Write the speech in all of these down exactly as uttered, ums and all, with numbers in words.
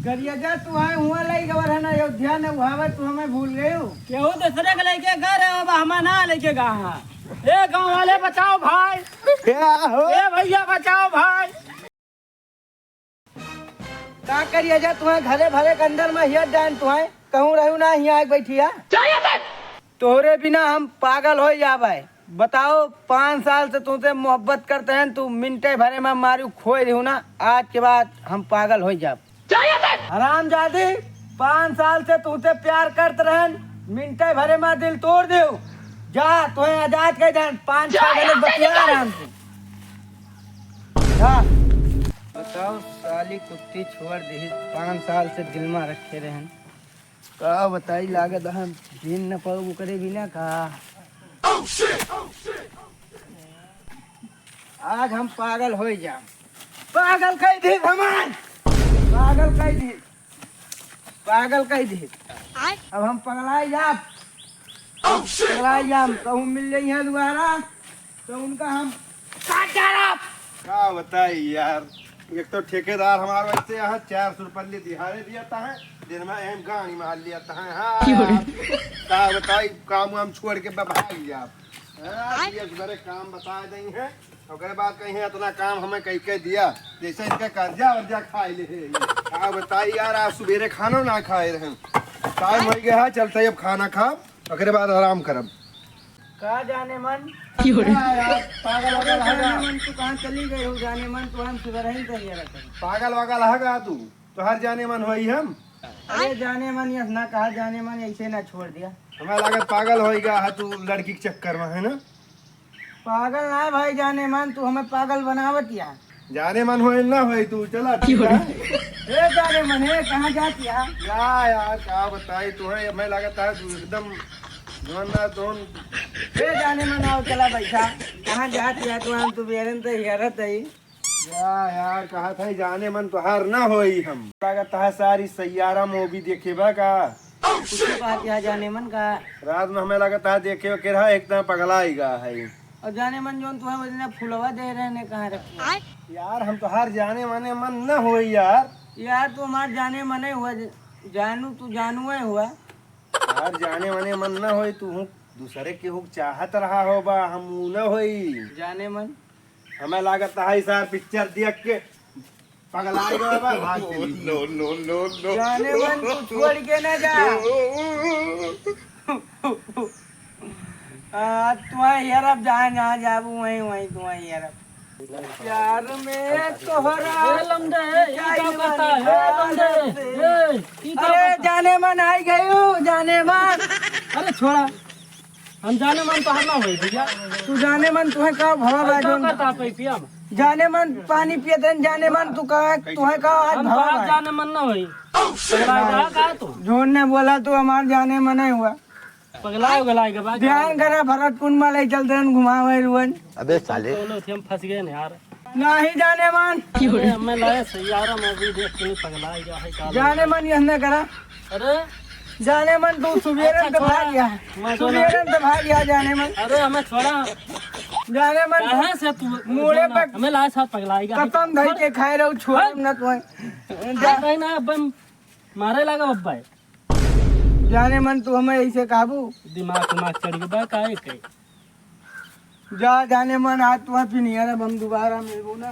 करिया जा, तू आए हुआ लई गवर है ना अयोध्या न उहावे, तू हमें भूल गयो। केहू दूसरे के लेके गा रहे हो, बा हमार ना लेके गा है। ए गाँव वाले बचाओ भाई। क्या हो? ए भैया बचाओ भाई। का करिया जा, तुहे घरे भरे के अंदर में हियर डान तुहे कहूँ रहू ना, हियाँ आके बैठिया। तोहरे बिना हम पागल हो जाबे। बताओ, पाँच साल से तुमसे मोहब्बत करते हैं, तू मिनटे भरे में मारू खोई रहू ना, आज के बाद हम पागल हो जाब। हरामजादी, पाँच साल से तुमसे प्यार करत रहन, मिनटे भरे में दिल तोड़ देऊ। जा, तुहे आजाद कर देन, पाँच छह घंटे बतिया आराम से। जा। बताओ, साली कुत्ती छोड़ दी, पाँच साल से दिल में रखे रहन। का बताई, लागत हम जीन न पाऊ ओकरे बिना का। आज हम पागल हो जाम। पागल कह दी हमार। पागल कह दी। पागल कह दी। अब हम पगलाई जाब। पगलाई जाम। कहूँ मिल जाई है दोबारा तो उनका हम काट डालब। का बताई यार, एक तो ठेकेदार हमार वैसे यहाँ चार सौ रुपये दिहाड़े दिया था है, दिन में एम गाड़ी में लिया था है। हाँ यार, का बताई, काम वाम छोड़ के भाग जाब। हाँ, ये बड़े काम बता दें हैं, ओकरे बाद कहीं है इतना काम हमें कह के दिया, जैसे इनका कर्जा वर्जा खा ले है। का बताई यार, आज सुबेरे खाना ना खाए रहे, टाइम हो गया है, चलते ही अब खाना खाब, ओकरे बाद आराम करब। का जाने मन? का यार, पागल वागल है का? जाने मन, तू कहाँ चली गई हो? जाने मन, तू हम सुबह रही तो ये रहते। पागल वागल है का तू? तोहार जाने मन होई हम? अरे जाने मन, यस ना कहा, जाने मन ऐसे ना छोड़ दिया। हमें लागत पागल होई गया है तू लड़की के चक्कर में, है ना? पागल ना है भाई, जाने मन, तू हमें पागल बनावत या। जाने मन होए ना होए, तू चला, ठीक है? ए जाने मन, ए, कहाँ जात या? या यार, का बताई तुहे, हमें लागत है तू एकदम जौन ना तौन। ए जाने मन, आओ चला बैठा। कहाँ जात या तू? हम तू बेरन तो हेरत है। या यार, कहा था जाने मन तोहार ना होई हम। लागत है सारी सैयारा movie देखे बा का? कुछ बात या जाने मन का? रात में हमें लागत है देखे के रहा, एकदम पगलाई गा है। और जाने मन जौन तुहे वो दिन फुलवा दे रहे ने, कहाँ रखे? यार, हम तोहार जाने माने मन न होई यार। यार, तू हमार जाने मने हुआ, ज-, जानू, तू जानू है हुआ। यार, जाने माने मन न होई, तू हूँ दूसरे के हुक चाहत रहा हो बा, हम ऊ न होई। जाने मन। हमें लागत है सार picture देख के पगलाई गवा बा, भाग चली। No, no, no, no। जाने मन, तू छोड़ के ना जा। आ, तुम्हारे यार, अब जहाँ, जहाँ जाबू, वहीं, वहीं तुम्हारे यार। प्यार में तोहरा ए लमडे, ए, ई का करता है? ए लमडे, ए, ई का अरे करता? जाने मन आई गयू, जाने मन। अरे छोड़ा, हम जाने मन तोहर ना होई भैया। तू जाने मन तुहे का भवा बा अरे का जौन? करता आप पिया में? जाने मन पानी पियत हन, जाने मन तू का, तुहे का आज हम भवा तोहार बा? जाने मन ना होई। पगला गया का तू? झूठ ने बोला तू, हमार जाने मन नहीं हुआ। पगला गया के बाद ध्यान करा, भरतपुर में ले चलते हैं घुमावे रुअन। अबे साले। दोनों थे हम फंस गए ना यार। नहीं जाने मन। अरे, हमें लगे सैयारा movie देख के नहीं पगला गया है का? जाने मन यह न करा। अरे। जाने मन तू सुबेरन अच्छा, तो छोड़ा। भाग गया। मैं तो सुबेरन तो भाग गया जाने मन। अरे, हमें छोड़ा। जाने मन कहाँ से तू मुड़े जाना? पर हमें लाए साथ पगला गया है। कसम धर के खाए रहो, छोड़ हट। ना तुम्हें। जा। नहीं ना, अब हम मारे लगा बब्बा है। जाने मन तू हमें ऐसे काबू। दिमाग, दिमाग चढ़ गया बा, काहे के? जा जाने मन, आज तुम्हें फिर नहीं आ रहा, हम दोबारा मिलबो ना।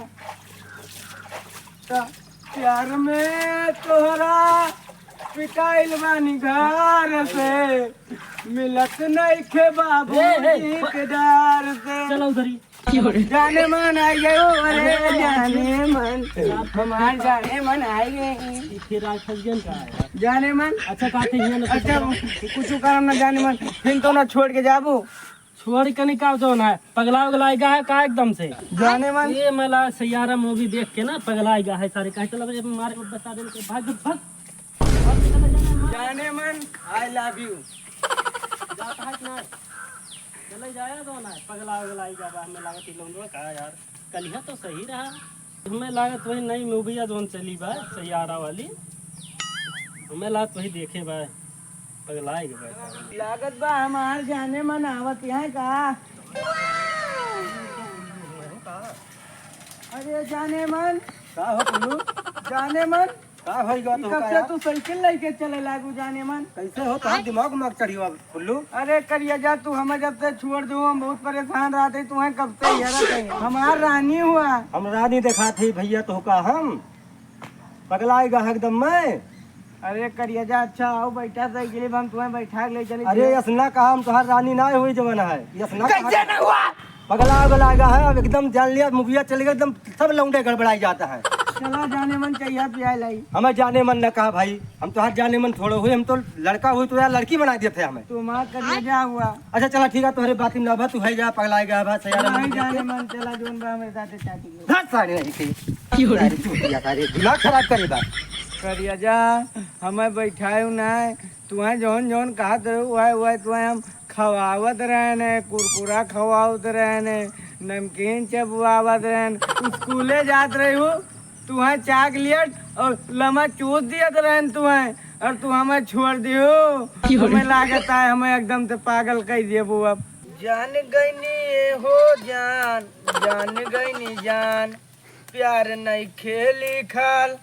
त प्यार में तोहरा पिटाइल बानी घर से, मिलत नइखे बाबू ए, ए, जी के डर से। चलो उधर ही। जाने मन आई गयो, अरे अरे, जाने मन, हमार जाने मन आई गए। ये फिर आज फंस गया का है? जाने मन। अच्छा, कहा थे, ये ना अच्छा, कुछ करम ना जाने मन, फिर तो ना छोड़ के जाबो। छोड़ के नहीं का जौन है, पगला उगला गया है का एकदम से? जाने मन। ये मला सैयारा movie देख के ना पगला गया है सारे, कहे चलो मारे को बता दे, भाग, भाग। जाने मन, I love you। जाता है कि ना? चले जाया तो ना, पगला उगला ही जाबा, हमें लागत ही लोग का यार, कलिया तो सही रहा। हमें लागत वही नई movie है जोन चली बा, सैयारा वाली, हमें लागत वही देखे बा, पगला ही गया। लागत बा हमार जाने मन आवत यहाँ का। अरे जाने मन। का हो टुल्लू? जाने मन। का होई गवा ई तो कब का से यार? तू साइकिल लेके चले लागू जाने मन? कैसे हो, तोहार दिमाग उमाग चढ़ी हुआ फुल्लू? अरे करिया जा, तू हमें जब से छोड़ दो, हम बहुत परेशान रहते, तू है कब से हेरत है। हमार रानी हुआ। हम रानी देखा थे भैया, तो का हम पगलाए गा एकदम मैं। अरे करिया जा, अच्छा आओ बैठा साइकिल पे, हम तुम्हें बैठा के ले चली। अरे असना कहा, हम तोहार रानी ना हुई जवन है, ये असना कहा कैसे ना हुआ? पगला उगला गा है, अब एकदम जान लिया, मुखिया चले गए, एकदम सब लौंडे गड़बड़ाई जाता है। चला जाने मन चाहिए पिया लाई। हमें जाने मन न कहा भाई, हम तोहार जाने मन थोड़ो हुई, हम तो लड़का हुई तो यार लड़की बना देते हमें। तू माँ करिया जा हुआ। अच्छा चला ठीक है, तोहरे बात में ना बा, तू है जा पगलाए गा बा, सयारा नहीं मुखिया जाने के। मन, चला जोन बा हमारे साथ चाटी हो। धत सारे नहीं थी। क्यों रे? सारे चूतिया सारे दिमाग खराब करे बा। करिया जा, हमें बैठाए ना है, तुहें जौन जौन कहत रहे, वह वह तुहें हम खवावत रहन, कुरकुरा खवावत रहन, नमकीन चबवावत रहन। स्कूले जात रही हो, तुहें चॉकलेट और लमा चूस दियत रहन तुहें, और तू हमें छोड़ दियो। क्यों रे? हमें लागत है, हमें एकदम से पागल कर देबो अब। जान गईनी ए हो जान, जान गईनी जान, प्यार नइखे लिखल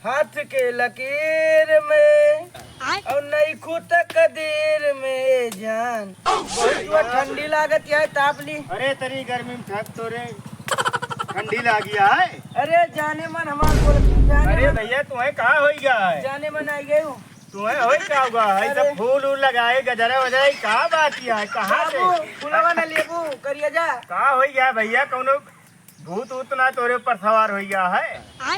हाथ के लकीर में, आय। और नइखू तकदीर में जान। बहुत जुआ ठंडी लागत है, ताप ली। अरे तरी गर्मी में थक तो रे, ठंडी लागी है। अरे जाने मन हमार बोल, जाने अरे मन। भैया तुम्हें कहाँ होई गया है? जाने मन आई गए हो। तुम्हें होई का हुआ है? अरे। सब फूल उल लगाए, गजरा वजरा, ये का बात किया है? कहाँ से? बाबू, फुलवा ना लेबू, करिया जा। का होई गया भैया? कौनो भूत ऊत ना तोरे ऊपर सवार होई गया है?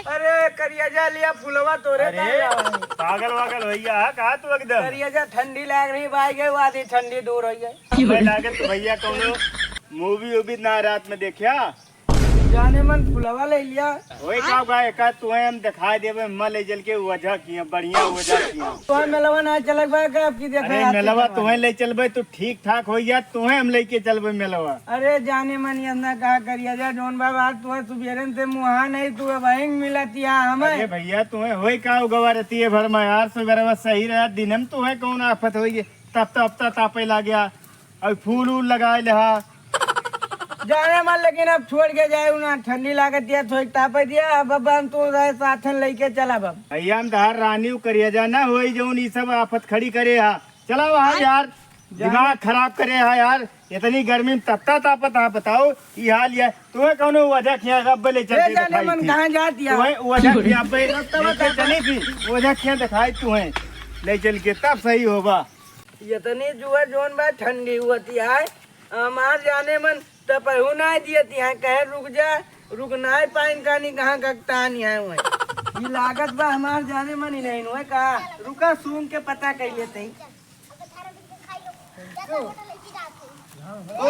अरे करिया जा लिया फुलवा तोरे अरे, का जाओ। पागल वागल होई गया है का तू एकदम? करिया जा ठंडी लाग रही भाई, गए आधी ठंडी दूर होई गए। हमें लागे तो भैया कौनो मूवी वूवी ना रात में देखिया। जाने मन फुलवा ले लिया। ओए का बा, एका तुहे हम दिखाई देबे, मैं ले चल के वजह किया, बढ़िया वजह किया। तुहे मेलवा ना चलक बा का आपकी देखा अरे यार मेलवा तुहे ले चलबे तो ठीक ठाक हो जा, तुहे हम लेके चलबे मेलवा। अरे जाने मन ये ना कहा करिया जा, जौन बाबा आज तुहे सुबेरन से मुहा नहीं, तू अब आएंग मिलतिया हमें। अरे भैया तुहे होई का उगवा रहती है भर में यार, सुबेरवा सही रहा, दिन में तुहे कौन आफत होई है, तप तप तप तापे लाग गया। अब फूल उल लगाए लेहा। जाने मन लेकिन अब छोड़ के जाए ना, ठंडी लागत दिया, थोड़ी तापे दिया। अब, अब हम तो रहे साथन लेके चला अब। भैया हम तहार रानी उ करिया जा ना होई जौन ई सब आफत खड़ी करे हा। चला वहाँ यार, दिमाग खराब करे हा यार। इतनी गर्मी में तत्ता तापत हा, बताओ ई हाल है। तुम्हें कौनो वजह किया रब ले चल ए, के जाने दिखाई मन थी। कहाँ जात या? तुम्हें वजह किया पे रस्ता लेके बता। चली थी, वजह किया दिखाई तुम्हें ले चल के तब सही होबा। इतनी जुआ जौन बा ठंडी हुअती है, हमार जाने मन तपहू नाय दियती है, कहे रुक जा, रुक नाय पाइन कानी कहाँ ककतानी है वहीं। ई लागत बा हमार जाने मन ही नहीं हुए का, रुका सूंघ के पता कर लेते हैं। ओ,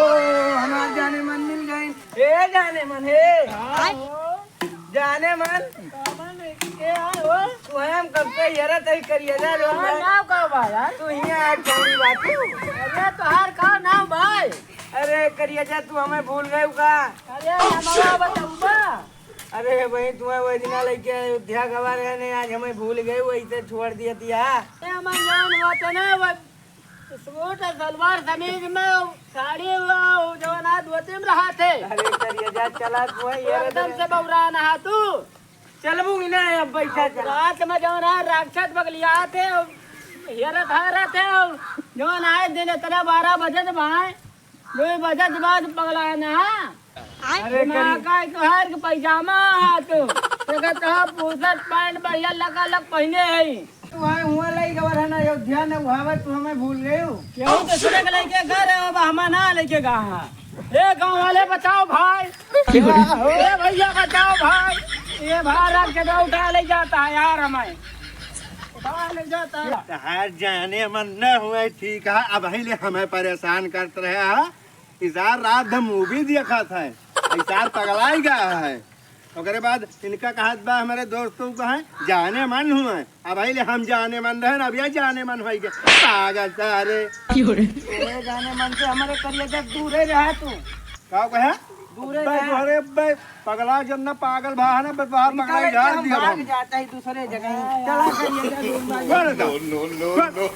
हमार जाने मन मिल गए। ए जाने मन, हे। जाने मन। कामन के आए हो? तू है हम कब से यरा तई करिए जा लो। हाँ, नाव का बा यार? तू ही आज छोड़ी बात। अरे तोहार का नाम भाई? अरे करिए जा, तू हमें भूल गए का? अरे हमारा बतौबा। अरे भाई, तू है वही दिना लेके अयोध्या गवा रहे ने, आज हमें भूल गए, वही से छोड़ दिया दिया। ए, हमार नाम हुआ था ना, वो सूट सलवार समीज में साड़ी वो जवन आज धोती में रहा थे। अरे करिया जा चला तू है, ये एकदम से बौरा ना तू। चलबू कि ना अब बैठा अब चला। रात में जवन है राक्षस बगलिया थे, हेरत हेरत थे, जवन आए दिन इतना बारह बजे से भाई, दो बजे के बाद पगला ना। अरे दिमाग करी- का है तोहार के पैजामा हा तू। देखा तो पूसत पैंट बढ़िया लगा लग पहने है। तू आए हुआ लई गवर है ना अयोध्या ने उहावे, तू हमें भूल गए हो। केहू दूसरे के लेके गा रहे हो, बा हमार ना लेके गा हा। ए गाँव वाले बचाओ भाई। ए भैया बचाओ भाई। ये भारत के दो उठा ले जाता है यार हमें। उठा ले जाता है। तहार जाने मन न हुए ठीक है, अब ले हमें परेशान करत रहे हा। इसार रात हम मूवी देखत है, इसार पगलाई गया है। ओकरे बाद इनका कहत बा हमारे दोस्तों का है, जाने मन हुए। अब ले हम जाने मन रहे, अब ये जाने मन होई गए। पागल सारे। ओए जाने मन से हमारे करिया जब दूरे रहा तू। का कहे? दूरे बे, रहा। अरे बे, पगला जब ना पागल भा है ना, बे बाहर इनका पगला लेके झाड़ हम दिया भाग हम। जाता है दूसरे जगह। चला करिया जा दूर भाग। No, no, no, no।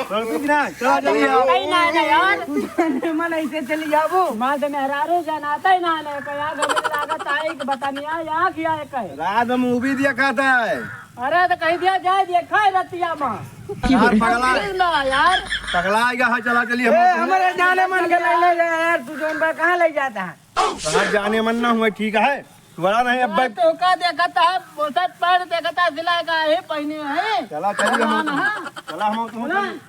समझ ना? चला चलिए। नहीं, नहीं, नहीं यार। तू जाने मन ऐसे चली जाबो। माँ से मेहरारू जनाता ही ना, नहीं, कहीं आग हमें लागत आई कि बता नहीं आया, क्या है कहे? रात में मूवी देखा था। अरे तो कही दिया जाए, देखा है रतिया में। यार पगला, प्लीज ना यार। पगला आएगा, हाँ, चला चलिए, ए, हम हमारे जाने मन के नहीं ले जा यार, तू जोन बा कहाँ ले जाता है? तोहार जाने मन ना हुआ, ठीक है, तोहरा नहीं अब। तो का देखता है, वो सब पैर देखता, सिला का है, पहने है। चला चलिए हम, हाँ। चला हम तुम।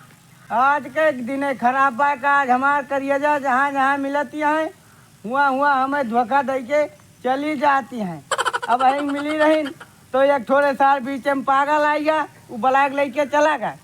आज के एक दिन खराब बा का, आज हमार करियजा जहाँ जहाँ मिलती है, हुआ हुआ हमें धोखा दे के चली जाती हैं। अब यहीं मिली रही तो एक थोड़े साल बीच में पागल आइगा, वो ब्लैक लेके चला गया।